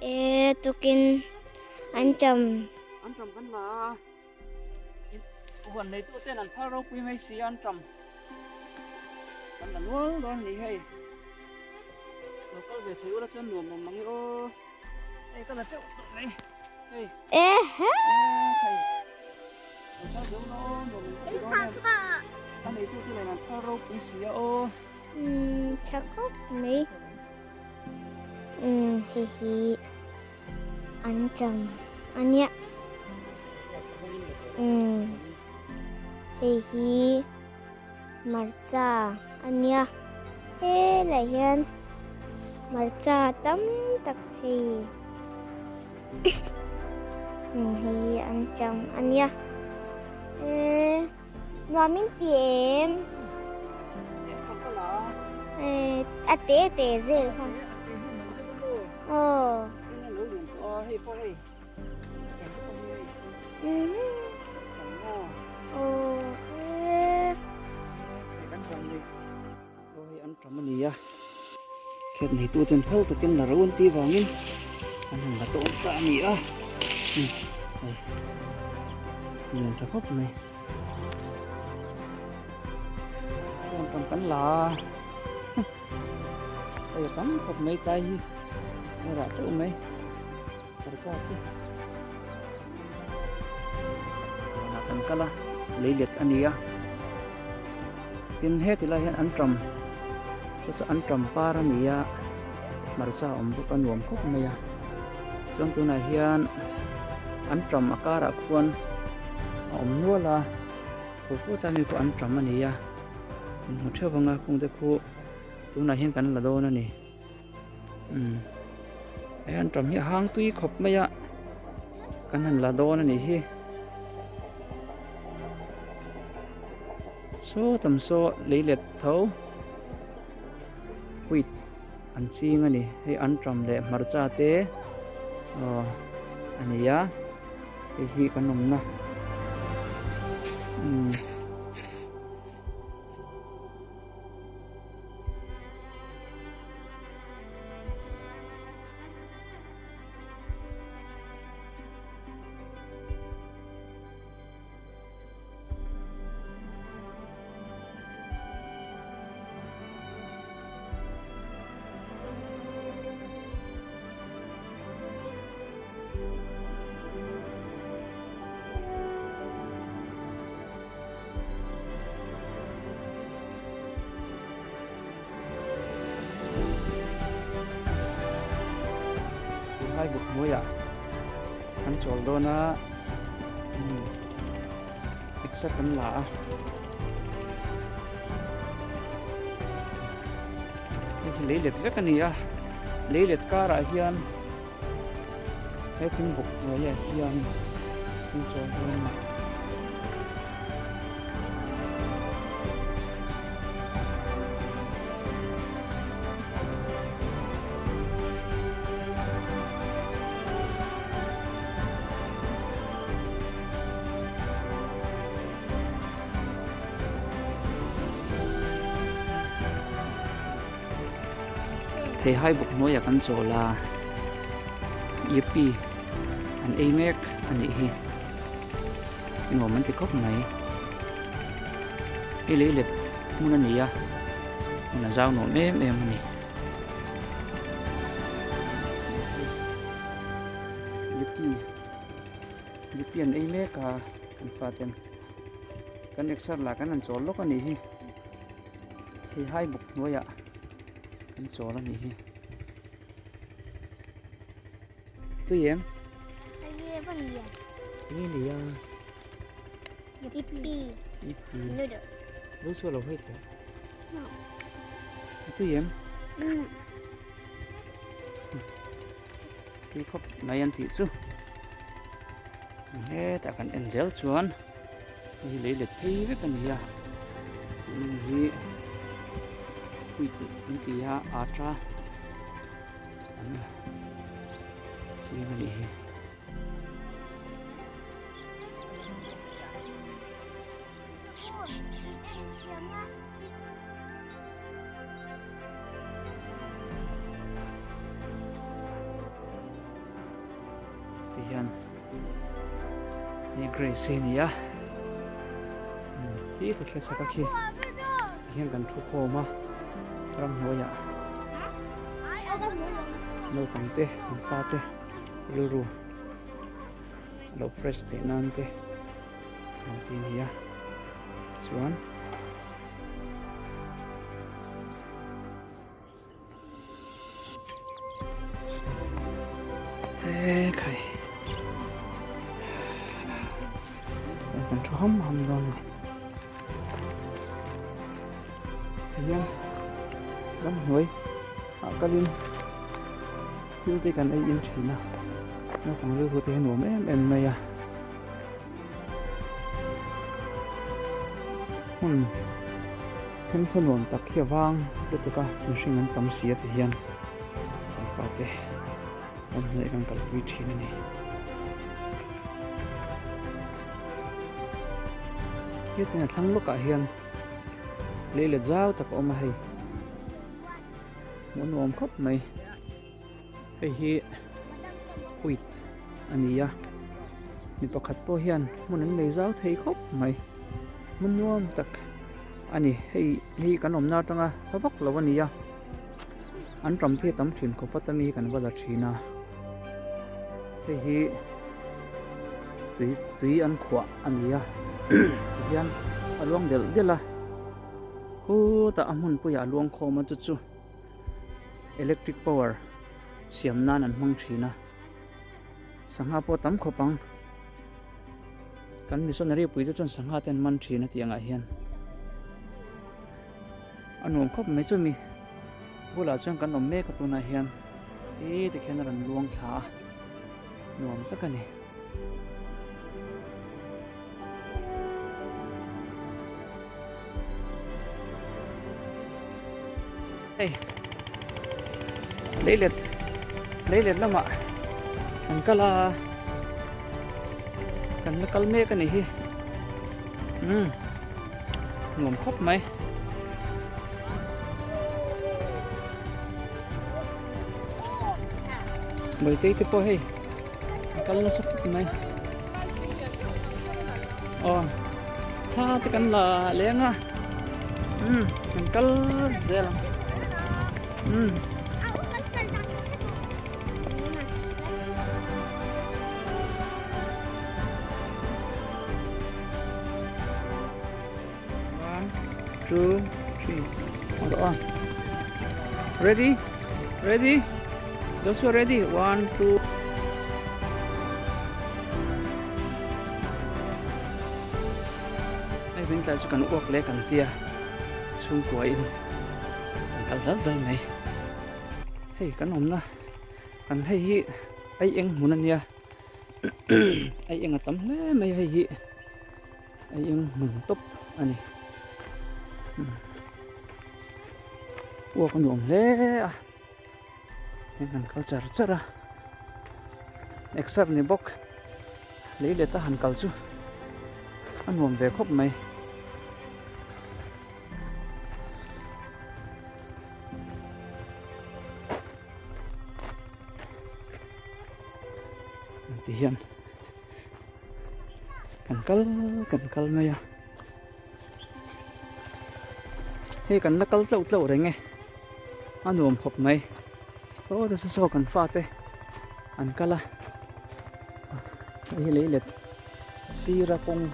E tukin an ṭam. An ṭam kan la a. Huan nei tu ten an phal ropui mai si a an ṭam. Kan la nual dawn a ni hei. Lo kal ve thei ula chuan nuam awm mang i aw. Hei ka la teuh tawh mai. Hei. Ehe. Hei. Lo kal ve ula aw nuam in ti dawn em. A nei tu te nen an phal ropui si a aw. Umm tha khawp mai. Umm hei hi an ṭam a nia. Umm hei hi hmarcha a nia. Helai hian hmarcha tam tak hei umm hei hi an ṭam a nia. Eee. Nuam in ti em? A te te zel kha. Aw. Khet nei tu ten phal takin la ro an tih vangin an han la tawn ta a ni a hei lian tha khawp mai chuan tam kan la a hei a tam khawp mai tlai hi a rah teuh mai sarkar te ah kan kal a leilet a ni a tin heti lai hian an ṭam chu chu an ṭam par a ni a hmarcha a awm bawk a nuam khawp mai a chuan tunah hian an ṭam a karah khuan a awm nual a khuh mi pawh an ṭam a ni a inhmu theuh ang a kung te khu tunah hian kan la dawn a ni. Umm hei an ṭam hi a hang tui khawp mai a kan han la dawn a nih hi saw tam saw lei let tho wheat an ching a ni hei an ṭam leh hmarcha te aw a ni a hei hi kan awmna umm. Hai buk hnuaiah an chawl dawn a exer kan la a hei hi leilet vek a ni a leilet karah hian he thing buk hnuaiah hian an chawl dawn a ni. Theihai buk hnuaiah kan chawl a yippee an ei mek a nih hi. Nuam an ti khawp mai. Hei leilet hmun a ni a, hmun a zau nuam em em a ni. Lipi lipi an ei mek a kan faten kan exer lah kan han chawl lawk a nih hi thei hai buk hnuaiah kan chawl a nih hi. Tui em? Enge ni a? Ipi. Ipi. Noodles. Lu chu lo hei teh. Tui em? Tui khawp mai an tih chu. Hetah kan en zel chuan hei lei let phei vek a ni a. Tun hi wheat an ti a atta. Chiang a nih hi. Ti hian hei Grace hi a ni a khi ti thla chak a khi ti hian kan thu khawm a ramhnuaiah naupang te an fa te rilru a lo fresh theih nan te an ti a ni a chuan. E khai kan thu ham ham dawn ni hian ramhnuai ah kalin thil te kan ei in thin a naupang rilru te hi nuam em em mai a hmun Themthaw nuam tak hi a vang lutuk a, mihring an tam si a ti hian kan fate kan hnaih kan kalpui thin a ni. Hetin a thlang lawkah hian lei let zau tak a awm a hei, hmuh nuam khawp mai. Hei hi wheat a ni a, mi pakhat pawh hian hmun an nei zau thei khawp mai, hmun nuam tak a ni. Hei hi kan awmna atanga hla vak lo a ni a, an ram te hi a tam thin khawp a ta mi hi kan va la thin a, hei hi tui tui an khuah a ni a tihian a luang delh delh a, khutah a hmunpuiah a luang khawm a chu chu. Electric power siam nan an hmang thin a, sangha pawh tam khawp ang, kan missionary pui te chuan sangha te an man thin a tih angah hian a nuam khawp mai chumi bulah chuan kan awm mek a tunah hian ti te khian a rawn luang thla a nuam tak a ni. Hei leilet leilet lamah kan kal a kan la kal mek a ni hi umm nuam khawp mai. Mawitei te pawh hei a kal nasa khawp mai aw thla te kan la leng a umm kan kal zel ang umm. One, two, three. Hold on. Ready? Ready? Joshua ready? One, two. Hei veng tlai chu kan uak leh kan tia chhungkua in kan kal dal dal mai. Hei kan awmna kan hei hi ai eng hmun ania ai eng a tam hle mai hei hi. A eng hmun tawp a ni uak a nuam hle a heng han kal char char a exer ni bawk lei let a han kal chu a nuam ve khawp mai. Ti hian. Kan kal kan kal mai a hei kan la kal tlauh tlauh reng e a nuam khawp mai aw te saw kan fate an kal a hei hi lei let sira kawng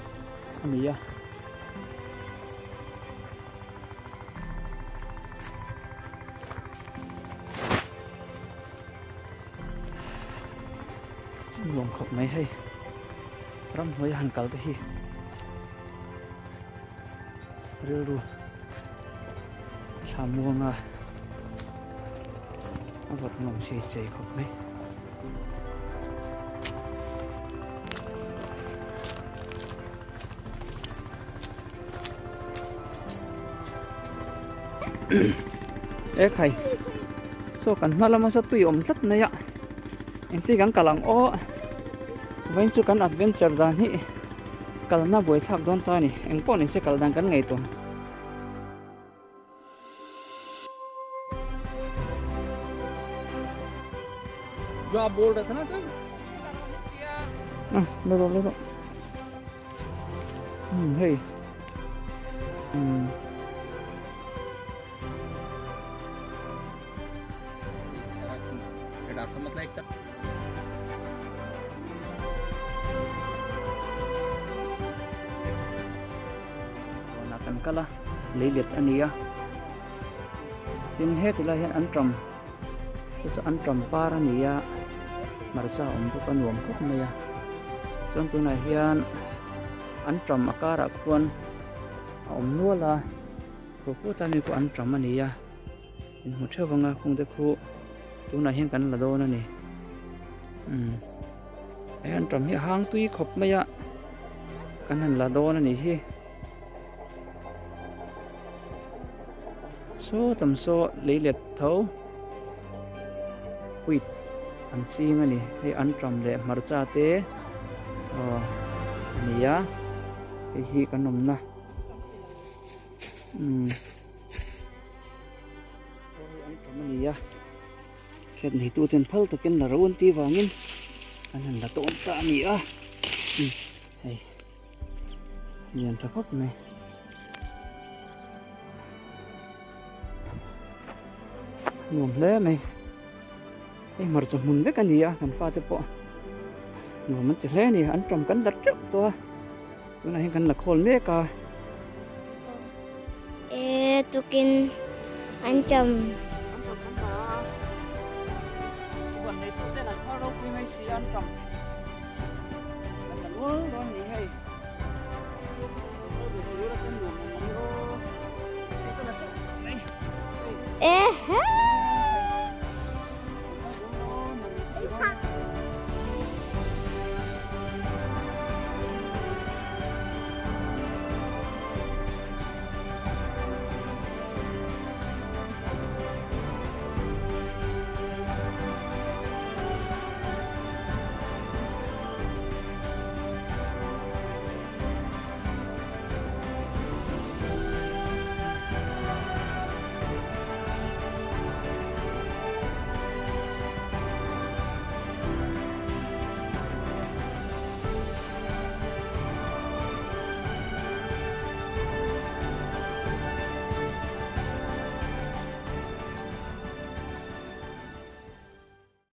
a ni a. Nuam khawp mai hei ramhnuai a han kal te hi rilru thla muanga a vawt nuam chei chei khawp mai. E khai saw kan hma lama saw tui awm tlat mai a engtin kan kal ang aw vawiin chu kan adventure dan hi kalna buaithlak dawn ta a ni engpawh ni se kal dan kan ngei tawh. Ah, la rawh la rawh. Hmm, hei. Hmm. Huanah kan kal a, leilet a ni a. Tin, heti lai hian anṭam chu chu anṭam par a ni a, hmarcha a awm bawk a nuam khawp mai a. Chuan tunah hian anṭam a karah khuan a awm nual a, khuakhua tan mi pawh anṭam a ni a. Inhmu theuh ang a kung te khu tunah hian kan la dawn a ni umm hei anṭam hi a hang tui khawp mai a kan han la dawn a nih hi saw tam saw lei let tho wheat an ching a ni hei anṭam leh hmarcha te aw a ni a hei hi kan awmna umm. Hei an tam a ni a, khet neitu ten phal takin la ro an tih vangin an han la tawn ta a ni a, hei lian tha khawp mai. Nuam hle mai, hei hmarcha hmun vek a ni a kan fate pawh nuam an ti hle a ni, an tam kan la teuh tawh a. Tunah hian kan la khawl mek a. E tukin an cham. An cham kan la a. Huan nei tu ten an phar ropui mai si a an cham.